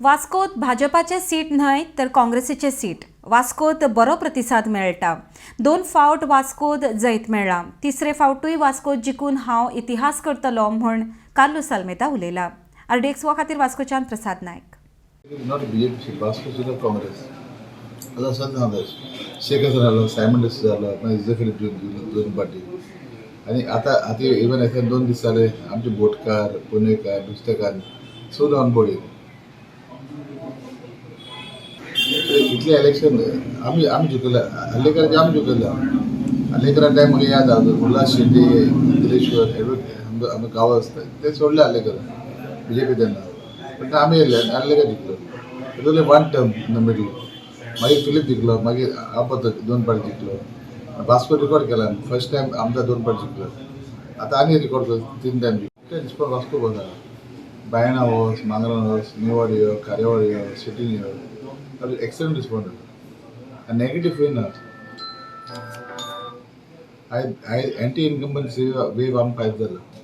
वास्कोत भाजपाचे सीट न्हय तर काँग्रेसीचे सीट. वास्कोत बरो प्रतिसाद मेळटा. 2 फावट वास्कोत जैत मेळ्ळां. तिसरे फावटूय वास्कोत जिखून हांव इतिहास करतलो म्हूण कार्लूस आल्मेदा उलयला. आरडीएक्स वा खातीर वास्कोच्यान Prasad Naik. Not BJP seat, Vasco seat of Congress. आतां सद्दां सांगता, शेख हसन जालो, सायमन डिसूजा जालो, मागीर जुझे फिलीप दोन पार्टी. आनी आतां आतां इवन एस 2 दीस जाले आमचे बोटकार, पुणेकार, नुस्तेकार सून ऑन बोर्ड. इतलें इलेक्शन आमी आमी जिखले, आर्लेकराचे आमी जिखले. आर्लेकरा टायम म्हाका याद आसा, उल्हास शेट्टी, दिलेश्वर एडवोकेट आमचो गांव आसता ते सोडले आर्लेकर बीजेपी तेन्ना, पण आमी येयले आनी आर्लेकर जिखलो. जालें 1 टर्म इन the middle. मागीर फिलीप जिखलो, मागीर हांव परत 2 पार्टी जिखलो. वास्को रिकॉर्ड केला फर्स्ट टायम आमदार 2 पार्टी जिखलो. आतां आनी रिकॉर्ड 3 टायम जिखलो. रिस्पॉन्स वास्को बरो आसा. बायणा वच, मांगरान वच, निवाड यो, खारेवाड यो, सिटीन यो, एक्सलंट रिस्पॉन्स आसा. आनी नेगेटीव खंय ना. आयज एंटी इनकम्बन्सी वेव आमकां फायदो जाला.